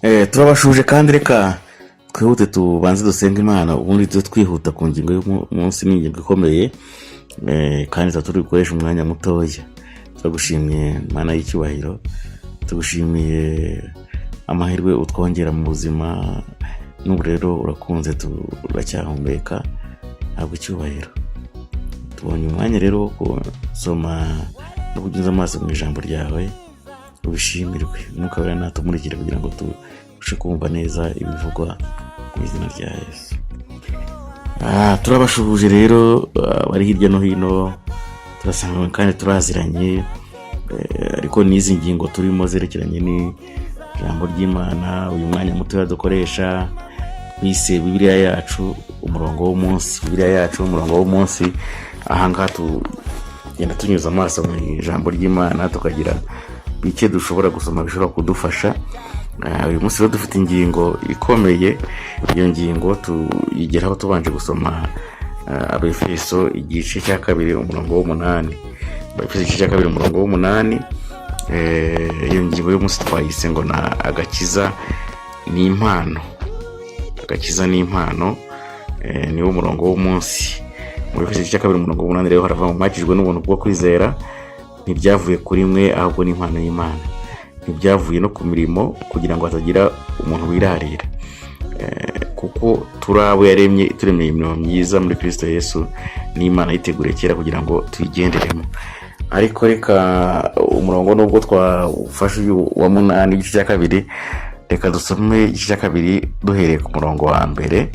Turabashuje kandi reka twihute tubanze dusenge Imana, ubundi tujye twihuta ku ngingo y'umunsi. Ni ingingo ikomeye, kandi tuba turi gukoresha umwanya mutoya. Turagushimiye Mana y'icyubahiro, tugushimiye amahirwe utwongera mu buzima. N'ubu rero urakunze, turacyahumeka, ntabwo icyubahiro. Tubonye umwanya rero wo gusoma no kunyuza amaso mu ijambo ryawe, ubishimirwe. Umwuka Wera natumurikire kugira ngo tubashe kumva neza ibivugwa, mu izina rya Yesu. Turabashuhuje rero bari hirya no hino, turasanga kandi turaziranye, ariko n'izi ngingo turimo zerekeranye n'ijambo ry'Imana, uyu mwanya mutoya dukoresha twise Bibiliya yacu umurongo w'umunsi. Bibiliya yacu umurongo w'umunsi, ahangaha tugenda tunyuza amaso mu ijambo ry'Imana, tukagira bike dushobora gusoma bishobora kudufasha. Uyu munsi rero dufite ingingo ikomeye. Iyo ngingo tuyigeraho tubanje gusoma Abefeso igice cya 2 umurongo w'8. Abefeso igice cya 2 umurongo w'8. Iyo ngingo y'umunsi twayise ngo na agakiza ni impano. Agakiza ni impano, niwo murongo w'umunsi. Mu Efeso igice cya 2 umurongo w'8 rero haravuga ngo: "Mwakijwe n'ubuntu bwo kwizera, ntibyavuye kuri mwe, ahubwo ni impano y'Imana. Ntibyavuye no ku mirimo, kugira ngo hatagira umuntu wirarira. Kuko turi abo yaremye, turemeye imirimo myiza muri Kristo Yesu, n'Imana yiteguriye kera kugira ngo tuyigenderemo." Ariko reka umurongo, nubwo twafashe uyu wa 8 igice cya 2, reka dusome igice cya 2 duhereye ku murongo wa 1,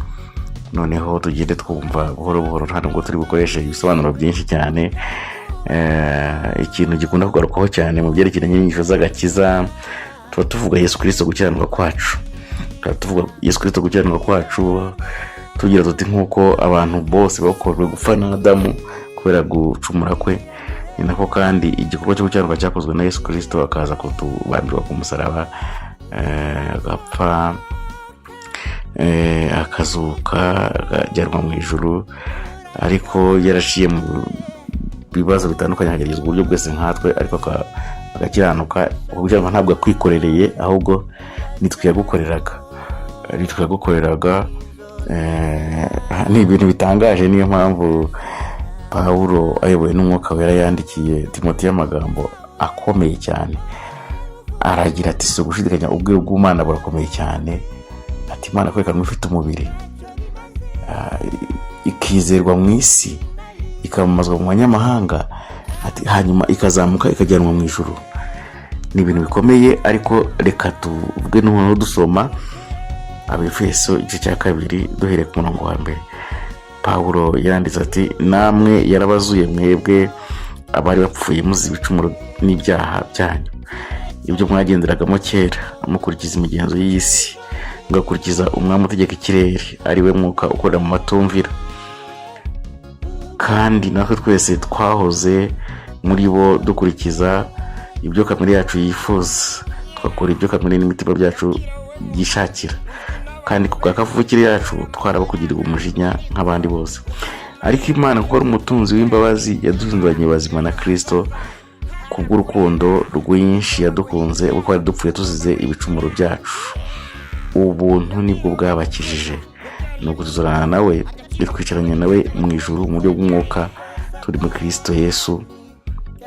noneho tugende twumva buhoro buhoro, nta nubwo turi bukoreshe ibisobanuro byinshi cyane. Ikintu gikunda kugarukwaho cyane mu byerekeranye n'inyigisho z'agakiza, tuba tuvuga Yesu Kirisito gukiranuka kwacu. Tuba tuvuga Yesu Kirisito gukiranuka kwacu, tugira tuti: nk'uko abantu bose bakojwe gupfa na Adamu kubera gucumura kwe, ni nako kandi igikorwa cyo gukiranuka cyakozwe na Yesu Kirisito, akaza kutubambirwa ku musaraba, agapfa, akazuka, akajyanwa mu ijuru, ariko yaraciye mu bibazo bitandukanye, akageragezwa uburyo bwose nkatwe, ariko agakiranuka. Uko gukiranuka ntabwo yakwikorereye, ahubwo nitwe yagukoreraga, nitwe yagukoreraga. Ni ibintu bitangaje. Niyo mpamvu Pawulo ayobowe n'Umwuka Wera yandikiye Timoteyo amagambo akomeye cyane, aragira ati: "Si ugushidikanya, ubwiru bw'Imana burakomeye cyane." Ati: "Imana kwerekanwa ifite umubiri, ikizerwa mu isi, ikamamazwa mu banyamahanga," ati, "hanyuma ikazamuka ikajyanwa mu ijuru." Ni ibintu bikomeye, ariko reka tuvuge noneho dusoma Abefeso igice cya 2 duhereye ku murongo wa 1. Pawulo yaranditse ati: "Namwe yarabazuye, mwebwe abari bapfuye muzi ibicumuro n'ibyaha byanyu, ibyo mwagenderagamo kera mukurikiza imigenzo y'isi, mugakurikiza umwami utegeka ikirere, ari we mwuka ukorera mu batumvira. Kandi natwe twese twahoze muri bo, dukurikiza ibyo kamere yacu yifuza, tugakora ibyo kamere n'imitima byacu byishakira. Kandi ku bwa kavukire yacu twarabo kugirirwa umujinya nk'abandi bose. Ariko Imana, kuko ari umutunzi w'imbabazi, yaduhinduranye bazima na Kirisito kubw'urukundo rwinshi yadukunze, ubwo twari dupfuye tuzize ibicumuro byacu. Ubuntu nibwo bwabakijije. Nuko tuzurana nawe, twicaranye nawe mu ijuru mu buryo bw'umwuka, turi muri Kirisito Yesu,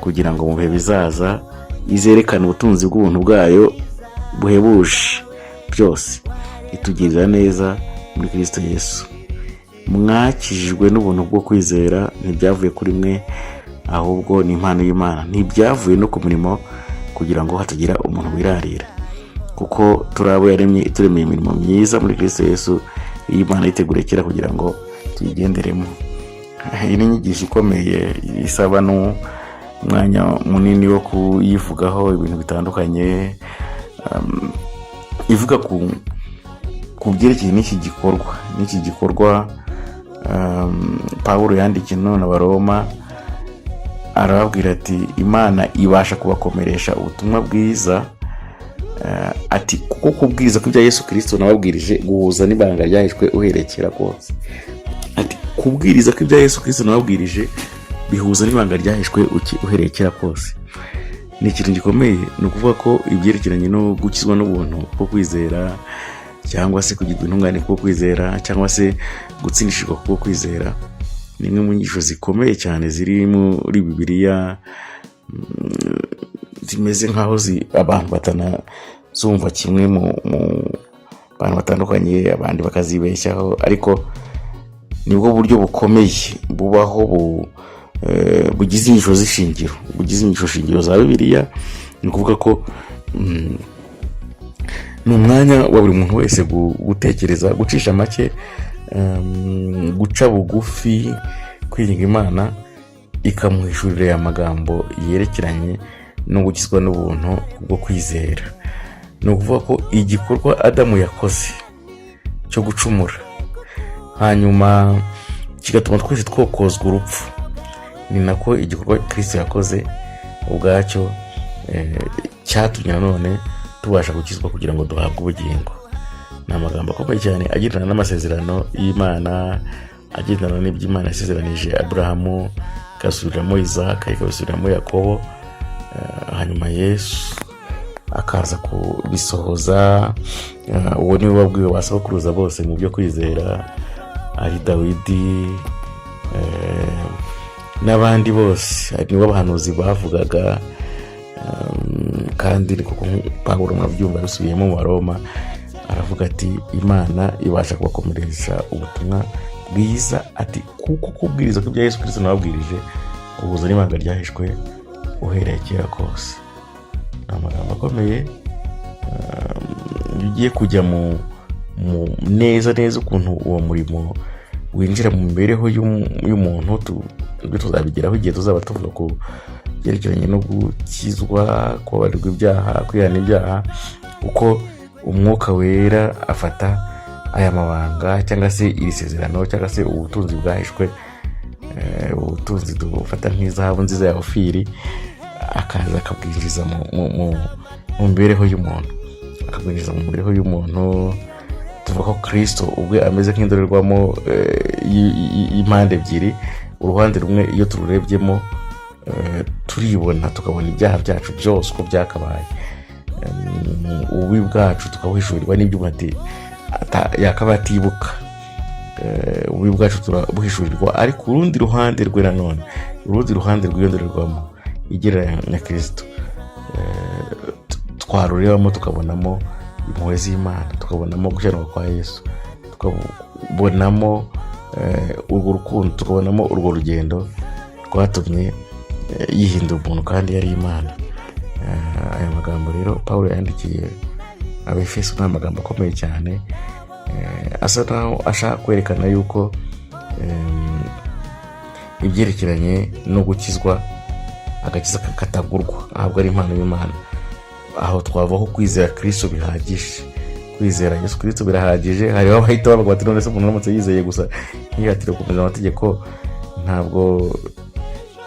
kugira ngo mu bihe bizaza izerekane ubutunzi bw'ubuntu bwayo buhebuje byose, itugirira neza muri Kirisito Yesu. Mwakijijwe n'ubuntu bwo kwizera, ntibyavuye kuri mwe, ahubwo ni impano y'Imana. Ntibyavuye no ku mirimo, kugira ngo hatagira umuntu wirarira. Kuko turi abo yaremye, ituremeye imirimo myiza muri Kirisito Yesu, iyi Imana yiteguriye kera kugira ngo tuyigenderemo." Iyi ni inyigisho ikomeye isaba n'umwanya munini wo kuyivugaho ibintu bitandukanye, ivuga ku byerekeye n'iki gikorwa. Pawulo yandikiye none Abaroma, arababwira ati: "Imana ibasha kubakomeresha ubutumwa bwiza." Ati: "Kuko kubwiriza ko ibya Yesu Kirisito nababwirije guhuza n'ibanga ryahishwe uhereye kera kose." Ati: "Kubwiriza ko ibya Yesu Kirisito nababwirije bihuza n'ibanga ryahishwe uhereye kera kose." Ni ikintu gikomeye. Ni ukuvuga ko ibyerekeranye no gukizwa n'ubuntu bwo kwizera, cyangwa se kugirwa intungane kubwo kwizera, cyangwa se gutsindishirwa kubwo kwizera, ni imwe mu nyigisho zikomeye cyane ziri muri Bibiliya, zimeze nk'aho abantu batanazumva kimwe mu bantu batandukanye, abandi bakazibeshyaho, ariko nibwo buryo bukomeye bubaho bugize inyigisho z'ishingiro, bugize inyigisho shingiro za Bibiliya. Ni ukuvuga ko ni umwanya wa buri muntu wese gutekereza, gucisha make, guca bugufi, kwiringa Imana ikamuhishurira aya magambo yerekeranye no gukizwa n'ubuntu bwo kwizera. Ni ukuvuga ko igikorwa Adamu yakoze cyo gucumura, hanyuma kigatuma twese twokozwa urupfu, ni nako igikorwa Kirisito yakoze ubwacyo cyatumye nanone tubasha gukizwa kugira ngo duhabwe ubugingo. Ni amagambo akomeye cyane agendana n'amasezerano y'Imana, agendana n'ibyo Imana yasezeranije Aburahamu, ikabisubiriramo Isaka, ikabisubiriramo Yakobo, hanyuma Yesu akaza kubisohoza. Uwo niwe wabwiwe ba sokuruza bose mu byo kwizera, ari Dawidi n'abandi bose, nibo abahanuzi bavugaga. Kandi ni koko Pawulo murabyumva yabisubiyemo mu Baroma, aravuga ati: "Imana ibasha kubakomeresha ubutumwa bwiza", ati: "Kuko kubwiriza ko ibya Yesu Kirisito nababwirije ubuza n'ibanga ryahishwe uhereye kera kose." Ni amagambo akomeye. Iyo ugiye kujya mu neza neza ukuntu uwo murimo winjira mu mibereho y'umuntu, ibyo tuzabigeraho igihe tuzaba tuvuga ku byerekeranye no gukizwa, kubabarirwa ibyaha, kwihana ibyaha, uko Umwuka Wera afata aya mabanga cyangwa se iri sezerano cyangwa se ubutunzi bwahishwe, ubutunzi dufata nk'izahabu nziza ya Ofiri, akaza akabwinjiza mu mibereho y'umuntu, akabwinjiza mu mibereho y'umuntu. Tuvuga ko Kirisito ubwe ameze nk'indorerwamo y'impande ebyiri. Uruhande rumwe iyo tururebyemo, turibona, tukabona ibyaha byacu byose uko byakabaye, ububi bwacu tukabuhishurirwa n'ibyo umuntu yakaba atibuka. Ububi bwacu turabuhishurirwa, ariko urundi ruhande rwe nanone, urundi ruhande rw'iyo ndorerwamo igereranya Kirisito, twarurebamo tukabonamo impuhwe z'Imana, tukabonamo gukiranuka kwa Yesu, tukabonamo urwo rukundo, tukabonamo urwo rugendo rwatumye yihindura umuntu kandi yari Imana. Aya magambo rero Paul yandikiye Abefeso ni amagambo akomeye cyane, asa naho ashaka kwerekana yuko ibyerekeranye no gukizwa, agakiza katagurwa, ahubwo ari impano y'Imana. Aho twavaho kwizera Kirisito bihagije, kwizera Yesu Kirisito birahagije. Hariho abahita bavuga bati: "None se umuntu aramutse yizeye gusa ntiyihatire gukomeza amategeko, ntabwo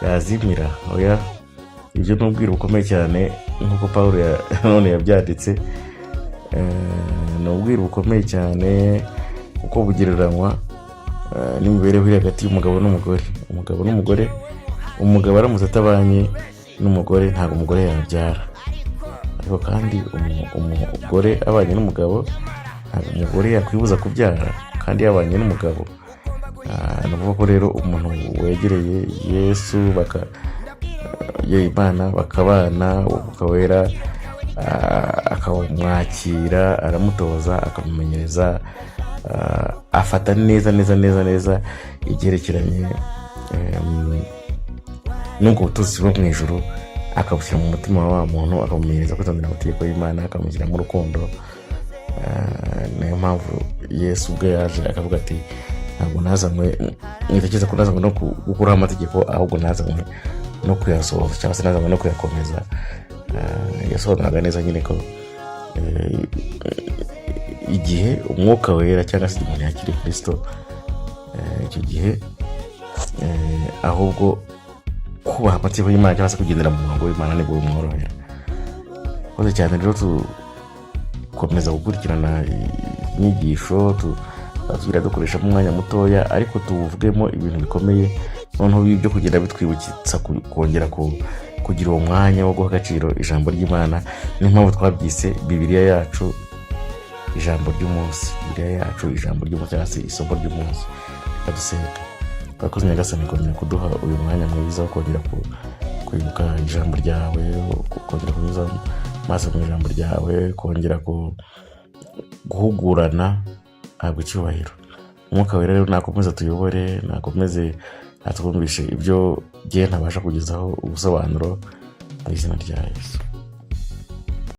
yazimira?" Oya, ibyo ni ubwiru bukomeye cyane nk'uko Paul none yabyanditse. Ni ubwiru bukomeye cyane kuko bugereranywa n'imibereho iri hagati y'umugabo n'umugore. Umugabo n'umugore, umugabo aramutse atabanye n'umugore ntabwo umugore yabyara, ariko kandi umugore abanye n'umugabo ntabwo umugore yakwibuza kubyara kandi yabanye n'umugabo. Ni ukuvuga ko rero umuntu wegereye Yesu, baka Imana bakabana, Umwuka Wera akamwakira, aramutoza, akamumenyereza, afata neza neza neza neza ibyerekeranye n'ubwo butunzi bwo mu ijuru, akabushyira mu mutima wa wa muntu, akamumenyereza kwitondera amategeko y'Imana, akamushyiramo urukundo. Niyo mpamvu Yesu ubwe yaje akavuga ati: "Ntabwo nazanywe, mwitekereza ko nazanywe no gukuraho amategeko, ahubwo nazanywe no kuyasohoza, cyangwa se nazanywe no kuyakomeza." Yasobanuraga neza nyine ko igihe Umwuka Wera cyangwa se umuntu yakiriye Kirisito, icyo gihe ahubwo kubaha amategeko y'Imana cyangwa se kugendera mu murongo w'Imana nibwo bimworohera. Koze cyane rero, tukomeza gukurikirana inyigisho, tugira dukoreshamo umwanya mutoya ariko tuvugemo ibintu bikomeye, noneho byo kugenda bitwibutsa kongera Kugira uwo mwanya wo guha agaciro ijambo ry'Imana, niyo mpamvu twabyise Bibiliya Yacu Ijambo ry'Umunsi, Bibiliya Yacu Ijambo ry'Umunsi cyangwa se isomo ry'umunsi. Reka dusenga. Urakoze Nyagasani kongera kuduha uyu mwanya mwiza wo kongera kwibuka ijambo ryawe, kongera kunyuza amaso mu ijambo ryawe, kongera guhugurana. Ntabwo icyubahiro Umwuka Wera rero nakomeze atuyobore, nakomeze atwumvishe ibyo ngiye ntabasha kugezaho ubusobanuro, mu izina rya Yesu.